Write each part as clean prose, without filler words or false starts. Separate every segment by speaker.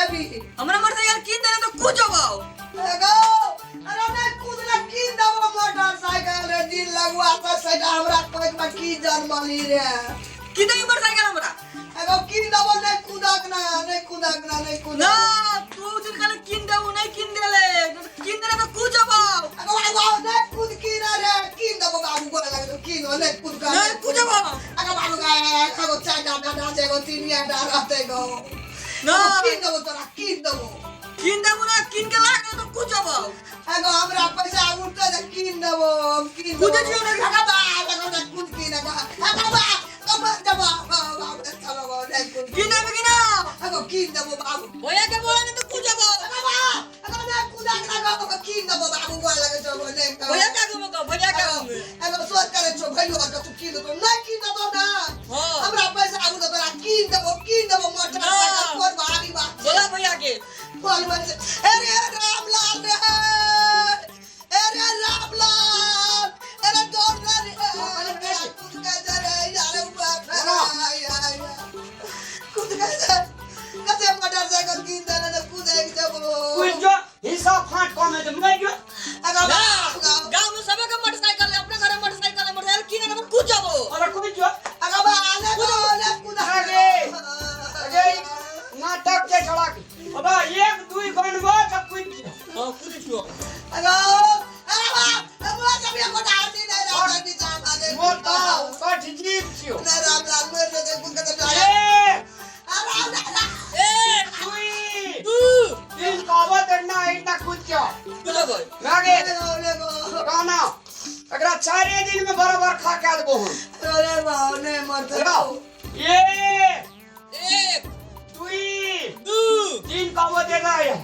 Speaker 1: देबी।
Speaker 2: हमरा मोटरसाइकिल कीन देने तो कूद जबो।
Speaker 1: एगो अरे नहीं कूदला कीन देबो मोटरसाइकिल रे दिन लगुआ से सैटा हमरा कोई में की जन्मली रे।
Speaker 2: की देबी मोटरसाइकिल हमरा?
Speaker 1: एगो कीन देबो नहीं कूदक ना नहीं कूदक ना नहीं कूदक।
Speaker 2: ना तू दिन खाली कीन देबो नहीं कीन देले कीन देले तो कूद जबो।
Speaker 1: एगो एगो नहीं कूद की ना रे कीन देबो बाबू गोरे लगे तो कीन नहीं कूद का।
Speaker 2: नहीं कूद जबो।
Speaker 1: एगो बाबू का एगो चार डा डा एगो तीन डा रहते गो।
Speaker 2: ना
Speaker 1: कीन देबो तोरा कीन देबो।
Speaker 2: कीन देबो ना कीन के ला के तो कूद जबो।
Speaker 1: एगो हमरा पैसा उठते त कीन देबो हम कीन देबो।
Speaker 2: कूदे छियो ना?
Speaker 1: एगो बा एगो ना कूद की ना एगो बा एगो जबो बाबू चलो गो नहीं कूद।
Speaker 2: कीन देबो कि ना?
Speaker 1: एगो कीन देबो बाबू।
Speaker 2: भैया के बोला ना तो कूद जबो।
Speaker 1: एगो बा एगो ना कूदा ना गो कीन देबो बाबू गोर लगे चलो नहीं।
Speaker 2: भैया का गुम को भैया का गुम।
Speaker 1: एगो सोच करे छो भैयो के तू कीन देबो नहीं कीन देबो ना।
Speaker 2: हां
Speaker 1: हमरा पैसा उठते तोरा कीन देबो मोटरसाइकिल कोन भारी बात।
Speaker 2: बोला भैया के
Speaker 1: बोल बोल अरे रामलाल रे अरे रामलाल अरे दौड़ रे कूद के जा रे यार ऊपर कूद के जा कैसे मोटरसाइकिल कीन देने तो कूद एक जब
Speaker 3: कुछ जो हिसाब फाट कम है तो मर जो।
Speaker 1: अगर
Speaker 2: गांव में सबे के मोटरसाइकिल है अपने घर में मोटरसाइकिल है मोटरसाइकिल कीन देने पर कूद जबो।
Speaker 3: अरे कुछ जो
Speaker 1: अगर आने को आने कूद
Speaker 3: अरे अरे नाटक के छड़ा के अब एक दुई गनबो त कुछ
Speaker 2: हां कूद छियो।
Speaker 1: अगर अरे बाप अब जब ये कोटा आती नहीं राम बिचार भागे
Speaker 3: मोटा कठ जीव छियो।
Speaker 1: नहीं रामलाल मर जेतै कूद के तो
Speaker 3: एक
Speaker 1: अरे राम
Speaker 2: एक
Speaker 3: दुई
Speaker 2: दू
Speaker 3: तीन कहबो त ना इतना कुछ जो
Speaker 2: कूद जबो।
Speaker 3: लागे गाना एकरा 4 दिन में बराबर खा के देबो हम।
Speaker 1: अरे बाप नहीं मरते।
Speaker 3: लगाओ। एक
Speaker 2: एक
Speaker 3: दुई
Speaker 2: दू
Speaker 3: तीन कहबो दे रहा है।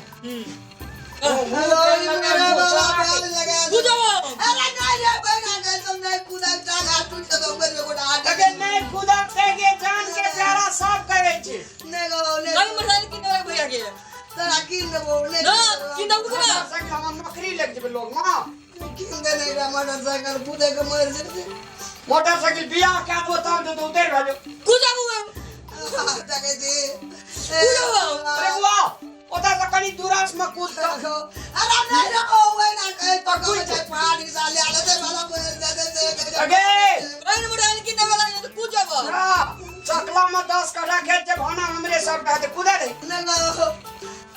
Speaker 1: हेलो मेरे बाबा बाल लगा।
Speaker 2: कूद जबो।
Speaker 1: अरे नहीं रे बहना के तुम नहीं कूदा टांगा टूट तो मेरे को डांट।
Speaker 3: अगर नहीं कूदा ते जान के प्यारा साफ करे छी।
Speaker 1: नहीं गो नहीं
Speaker 2: कभी मोटरसाइकिल कीन देबो भैया के?
Speaker 1: तोरा कीन देबो नहीं।
Speaker 2: ना कीन देबो कि ना?
Speaker 3: मोटरसाइकिल हमर नौकरी लग जेबे लोग ना।
Speaker 1: कीन दे नहीं रे मोटरसाइकिल कूदे के मर जेते।
Speaker 3: मोटरसाइकिल बियाह के देबो तब तो उतर भाजो।
Speaker 2: कूद जबो।
Speaker 1: देखे छी।
Speaker 2: कूद जबो।
Speaker 3: अरे वाह ओता से कनी दूरास में कूद त।
Speaker 1: अरे नहीं रे ओ वही ना कहे तो कहे छै पहाड़ी साले आले ते वाला मर जेते से।
Speaker 3: अगे
Speaker 2: कहीं मोटरसाइकिल कीन देबो ला तो कूद जबो।
Speaker 3: ना चकला में 10 कट्ठा खेत छै भाना हमरे सब कहते कूदा दे।
Speaker 1: नहीं गो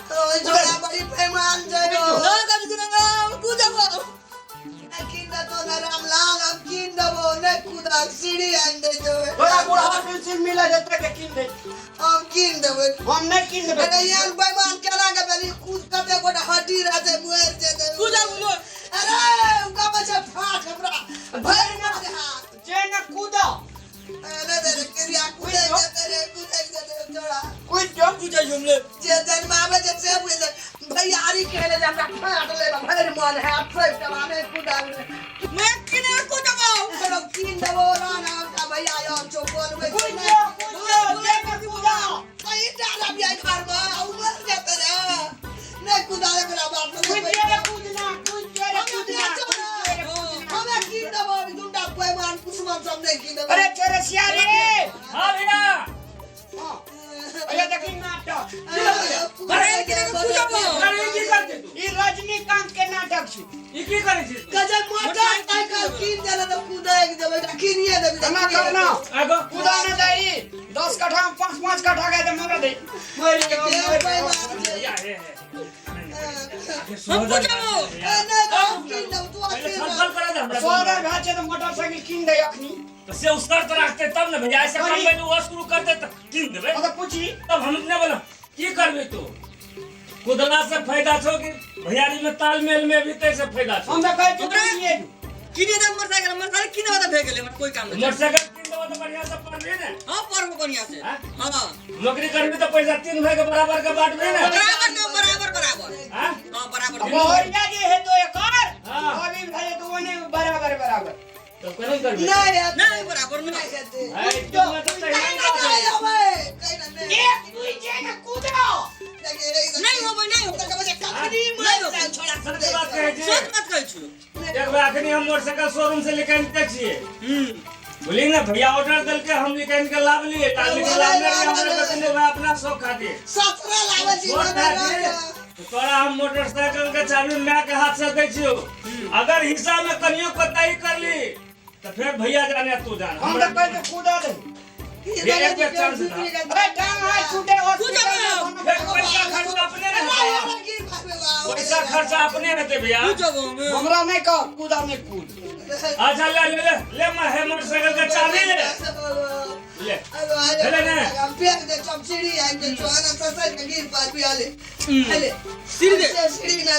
Speaker 1: ओ जोड़ा बड़ी बेईमान छै गो।
Speaker 2: ना कभी कूद ना कूद जबो।
Speaker 1: कीन दे तो ना रामलाल हम कीन देबो नहीं कूदा सीढ़ी आन दे जो।
Speaker 3: तोरा बूढ़ा पेंशन मिले जेते के कीन दे।
Speaker 1: हम कीन देबै।
Speaker 3: हम नहीं कीन देबै।
Speaker 1: अरे यार बेईमान केना के बेली कूद कते गोटा हड्डी रहते मर जेते।
Speaker 2: कूद जबो।
Speaker 1: अरे उनका बच्चा फाट हमरा भरि ना दे हाथ।
Speaker 3: जे न कूदा
Speaker 1: अरे रे क्रिया कूदे जेते रे कूदे जेते जोड़ा।
Speaker 3: कूद जो
Speaker 2: कूद जाइ हमले।
Speaker 1: जे जन्म आवे जे से बुझे भैयारी कहले जे हमरा फाट ले भरि मन है फाट जवाने कूदा।
Speaker 2: मैं कीन कूद जबो।
Speaker 1: अरे कीन देबो ना ना का भैया यो चोपल में
Speaker 3: कूद जो कूद जो जे न कूदा।
Speaker 1: कहीं डाला भी आई घर में आ उमर जेते रे नहीं कूदा रे मेरा बाप
Speaker 3: कूद
Speaker 1: रे।
Speaker 3: जो रे कूदना कूद जो रे कूदना।
Speaker 1: हमें कीन देबो दुंडा बेईमान कुसुमन सब नहीं कीन देबो।
Speaker 3: अरे चौरसिया रे।
Speaker 4: हां भैया।
Speaker 3: हां अरे देखी नाटक।
Speaker 2: अरे कीन कूद जबो।
Speaker 4: अरे की करते तू?
Speaker 3: ई रजनीकांत के नाटक छी।
Speaker 4: ई की करे छी तू?
Speaker 1: गजब मोटरसाइकिल कीन देले तो कूदे देबे कीनिए देबे।
Speaker 3: ना करना
Speaker 4: आगो
Speaker 3: कूदा न दई 10 कट्ठा में 5 5 कट्ठा के दे हमरा दे। मर
Speaker 4: भैया हे हे
Speaker 2: हम कूद जबो।
Speaker 1: नहीं तो कीन देबो तू
Speaker 4: पहले
Speaker 1: अकेले।
Speaker 4: फल फल करा दे हमरा।
Speaker 3: सोलर भए छै त मोटरसाइकिल कीन दे अखनी।
Speaker 4: तो से उस शर्त रखते तब ना भैया ऐसे कम में वो शुरू करते त कीन देबे।
Speaker 3: मतलब पूछी
Speaker 4: तब हम ने बोला की करबे तू? कुदला से फायदा छो कि भैयारी में तालमेल में भी तैसे फायदा छो।
Speaker 3: हम त कहै छी कीनिए।
Speaker 2: कीन दे मोटरसाइकिल मोटरसाइकिल कीन देबो त भे गेलै हमर कोई काम नहीं।
Speaker 4: मोटरसाइकिल कीन देबो त बढ़िया से पढ़बे ने।
Speaker 2: हां पढ़बो बढ़िया से।
Speaker 4: हाँ?
Speaker 2: हां
Speaker 4: नौकरी करबी त पैसा 3 भाई के बराबर के बांटबे ने।
Speaker 2: बराबर के बराबर बराबर।
Speaker 4: हां
Speaker 2: हां बराबर।
Speaker 3: बहरिया जे हे तो एकर
Speaker 4: हां।
Speaker 3: अभी भए तो ओने बराबर बराबर।
Speaker 4: तो कोन करबे?
Speaker 1: नहीं
Speaker 2: नहीं बराबर नहीं।
Speaker 1: हेतै।
Speaker 4: है तो तो
Speaker 1: कहीं ना नहीं होबै कहीं ना नहीं।
Speaker 3: एक दुई जे न कूदो।
Speaker 2: नहीं होबै नहीं होबै।
Speaker 1: कखनी मर जाय छोड़ा।
Speaker 4: सच बात कहै छी।
Speaker 2: सच बात कहै छी।
Speaker 4: एक बार अखनी हम मोटरसाइकिल शोरूम से लेके आनिते छियै। बुझली ने भैया ऑर्डर देलकै, हम निकालि के लाबली, लेकिन लाबने रहियै हमरा कतनो भाई अपना शौक खातिर।
Speaker 1: ससुरा लाबै छी।
Speaker 4: छोट भए गेल, तऽ तोरा हम मोटरसाइकिल के चाबी my के हाथ से दै छियौ। अगर हिस्सा में कनियो कोताही करली तऽ फेर भैया जाने तू जान।
Speaker 3: हम तऽ कहै छियौ कूदा दे।
Speaker 4: एक बेर चांस दे।
Speaker 3: अरे टांग हाथ छूटे हॉस्पिटल में।
Speaker 4: फेर पैसा खर्चा अपने ने हेतै, पैसा खर्चा अपने हेतै भैया।
Speaker 3: हमरा नहि कह, कूदा नहि कूद।
Speaker 4: अच्छा ले ले ले ले मैं है मोटरसाइकिल के चाबी ले ले। भेलै ने?
Speaker 2: सीढ़ी दे।
Speaker 3: ना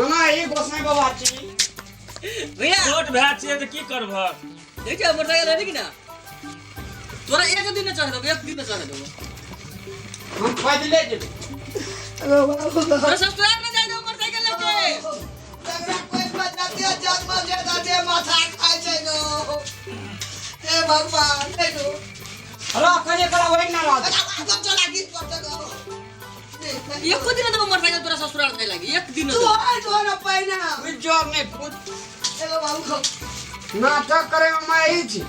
Speaker 3: ना, ई गोसाई बाबा छी।
Speaker 2: भैया
Speaker 4: छोट भए छियै तऽ की करबह?
Speaker 2: देखिए मोटरसाइकिल है कि ना, तोरा एक दिन न चढ़े देबो, एक दिन न चढ़े देबो।
Speaker 3: हम पैदले जेबै।
Speaker 2: तोरा ससुराल में जाय देबो मोटरसाइकिल लेके।
Speaker 1: हे भगवान।
Speaker 3: रह कने करा ओहि ना रह।
Speaker 2: एको दिन न देबो मोटरसाइकिल तोरा ससुराल जाय लागी, एक दिन न
Speaker 1: तू
Speaker 2: देबो।
Speaker 1: पहिना
Speaker 3: कूद जोर नहि कूद। नाटक करे में मैं ई छी।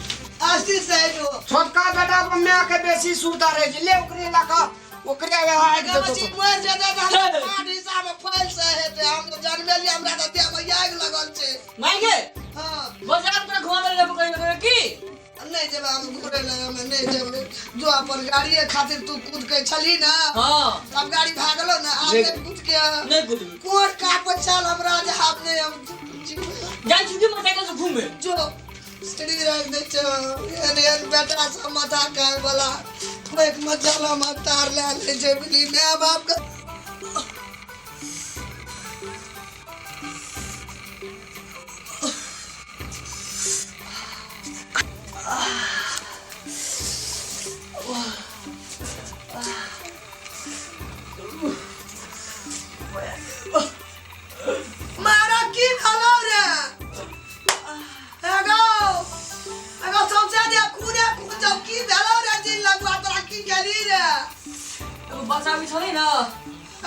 Speaker 1: आशीष है जो
Speaker 3: छोटका बेटा पर माय के बेसी सुता रहे छै, ले ओकरे लऽ कऽ ओकरे आगि
Speaker 1: अगर
Speaker 3: देतौ।
Speaker 1: बच्ची मरि जेतै तऽ हमरा पाँच हिस्सामे फैल से हेतै। हम तऽ जनमेलियै, हमरा तऽ देहमे आगि लगल छै।
Speaker 2: माय गे।
Speaker 1: हँ।
Speaker 2: बाजार तोरा घुमाबै लए कहीं ना कहीं की?
Speaker 1: नहि जेबै हम घुरै लए, हम नहि जेबै। जो अपन गाड़िए खातिर तू कूद के छलही ने।
Speaker 2: हँ।
Speaker 1: आब गाड़ी भए गेलौ ने, आब नहि कूद के।
Speaker 2: नहि कुदबी।
Speaker 1: कोन कापै छल हमरा जे आब नहि हम जीबै।
Speaker 2: जाइ छी की मोटरसाइकिल से घूमे?
Speaker 1: जो सीढ़ी राखि दै छै। एहन एहन बेटा सब माथा खाय वाला ठोकि मे जलम तार लए लै छै, बुझली माय बाप के। मारा की भेलौ रे? एगो एगो सौंसे दे खूने खून जब की भेलौ रे? दिन लगवा तोरा की गेली रे?
Speaker 2: एगो बच्चा भी छलै ने।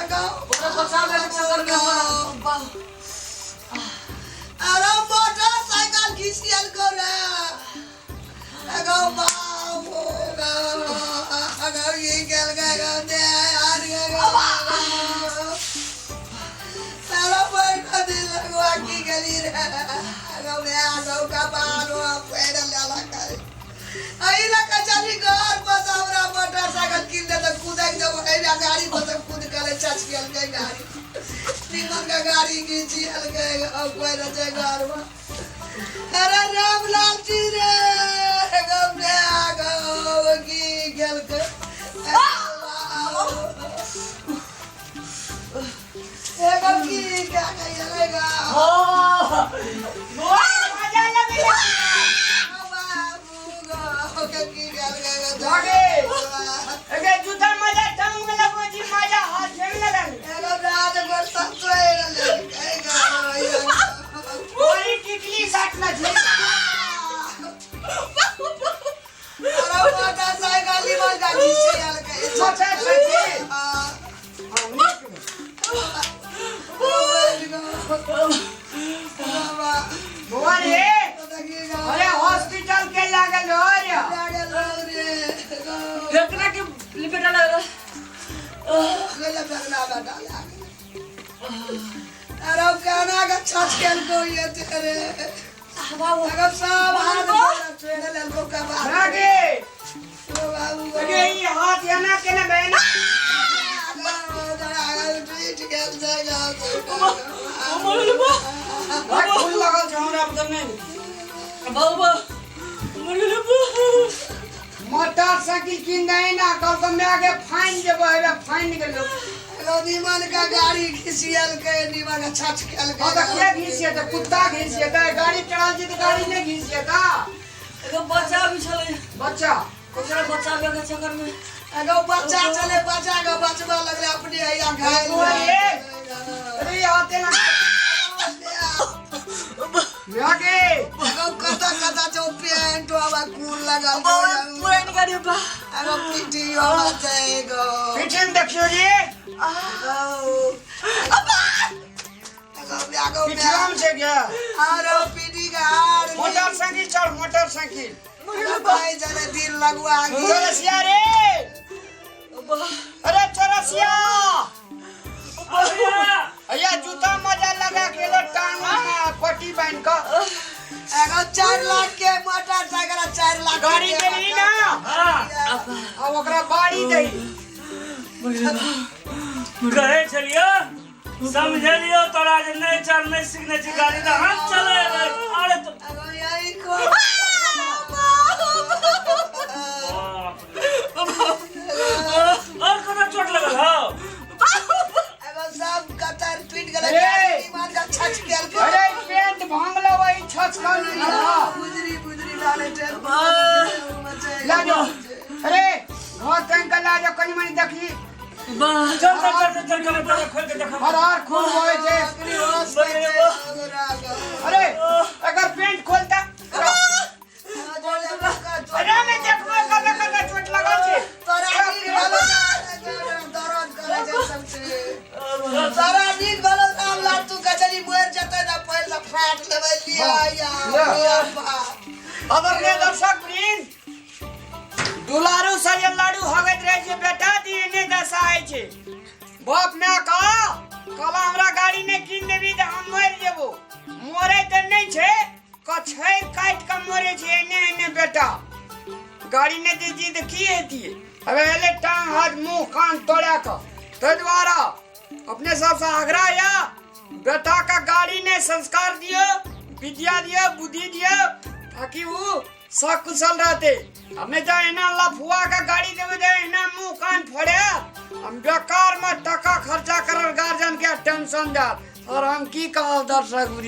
Speaker 1: एगो
Speaker 2: ओकरा बचाबै के चक्कर में हमरा
Speaker 1: अरे मोटरसाइकिल घिसियल को रे। एगो बाबू गो, एगो की गेल गो दे यार। एगो अरे बैठ दिल लगवा की गेली रे? एगो मैं गौ का बाल पेड़ लेला कर अही लऽ चली घर पर से। हमरा मोटरसाइकिल कीन दे तऽ कूदै जब एना गाड़ी पर से कूद के चचकियल के गाड़ी निमन के गाड़ी घीचियल के अब कोई रह जाए घर में। अरे रामलाल जी रे, गौ गौ की गेल के? एगो की क्या कहिएगा? बाबू गौ की गेल के?
Speaker 3: लागे। एगे जूता मजा टांग में लगबै छी, मजा हाथ में लगल।
Speaker 1: एगो रात भर ससुर
Speaker 3: ओही टिकली काटना छै।
Speaker 1: अरे मोटरसाइकिल निमन का घिसियल के।
Speaker 3: मोटरसाइकिल?
Speaker 1: हाँ।
Speaker 3: हँ, नीक। बौआ रे, अरे हॉस्पिटल के लागल हो रे।
Speaker 2: एकरा के लपेटा लगल।
Speaker 1: अरे गाना का छछ खेल को ये तेरे अगर सब हाथ छोड़ लेलको का बात।
Speaker 3: लागे।
Speaker 1: बाबू।
Speaker 3: अगे ई हाथ एना केने बहना।
Speaker 2: मरल बा।
Speaker 3: भाई फूल लगल छै हमरा पर नहि।
Speaker 2: बाबा मरल बा।
Speaker 3: मोटरसाइकिल कीन दे ना, कल तो मैं आगे फाइन जेबो, हेबे फाइन गेलो।
Speaker 1: निमन का गाड़ी घिसियल के, निमन का छछ खेल के।
Speaker 3: हाँ तऽ के घिसियेतै? कुत्ता घिसियेतै? गाड़ी चढ़ल छै तऽ गाड़ी नहि घिसियेता?
Speaker 2: एगो बच्चा भी छलै।
Speaker 3: बच्चा?
Speaker 2: ओकरा बचाबै के चक्कर में।
Speaker 1: एगो बच्चा चले, बच्चा के बचबा लगले अपने हैया घायल।
Speaker 3: बौआ रे। अरे हाथे ना लागे।
Speaker 1: एगो कता कता जो पेंट वाला कूल लगल।
Speaker 2: पुरान गाड़ी बा।
Speaker 1: एगो पीटी वाला छै एगो।
Speaker 3: पीछे में देखियो जी।
Speaker 1: एगो
Speaker 3: पिठियाम छै क्या?
Speaker 1: आरो पीटी का हार।
Speaker 3: मोटरसाइकिल चढ़, मोटरसाइकिल।
Speaker 1: भाई जने दिल लगवा।
Speaker 3: चौरसिया रे, अरे चौरसिया।
Speaker 4: भैया।
Speaker 3: अया जूता मजा लगा के लो, टांग में पट्टी बांध क।
Speaker 1: एगो 4 लाख के मोटरसाइकिल आ 4 लाख के।
Speaker 3: गाड़ी देली ना?
Speaker 4: हाँ।
Speaker 3: अब ओकरा बाड़ी दही।
Speaker 4: कहै छलियो, समझलियो तोरा जे नहि चल, नहि सीखने छी गाड़ी तऽ हम चलेबै। अरे तो
Speaker 1: एगो यही को
Speaker 4: बाप रे। और कोना चोट लगल हौ?
Speaker 1: एगो सब कतर टूट गेलै।
Speaker 3: अरे!
Speaker 1: गाड़ी मान का छछ गेल।
Speaker 3: अरे पेंट भांगलो वही छछ कर।
Speaker 1: बुजरी बुजरी डाले छै।
Speaker 3: ला जो, अरे घर तंग के ला जो, कनी मनी देखी।
Speaker 4: चल चल चल चल चल चल, खोल के देखो।
Speaker 3: हर हर खून होए छै। अरे अगर पेंट खोलता, अरे मैं देखबो कल्ला कल्ला चोट लगल छै।
Speaker 1: तोरा नीक भेलो, दर्द करे छै सबसे। तोरा नीक भेलो राम लाल, तू कचरी मरि जेतै ना, पहिले फाट लेबै लिया या।
Speaker 3: ले।
Speaker 1: बा।
Speaker 3: आदरणीय दर्शक वृंद, दुलारू से जे लाडू हगैत रहे छै बेटा दी, एने दशा होइ छै। बाप माय का कहला, हमरा गाड़ी नहि कीन देबी तऽ हम मरि जेबो। मरे तऽ नहि छै, कछैर काटि कऽ मरे छै। एने एने बेटा गाड़ी नहि दैतियै तऽ की हेतियै? अब एले टांग हाथ मुँह कान तोड़ा कऽ। ताहि दुआरे अपने सबसँ आग्रह या, बेटा का गाड़ी ने संस्कार दियो, विद्या दियो, बुद्धि दियो, ताकि वो सकुशल रहते। हमें तो एना लफुआ का गाड़ी देवे दे, एना मुंह कान फोड़े, हम बेकार में टका खर्चा करल, गार्जियन के टेंशन दे। और हम की कहब दर्शक वृंद।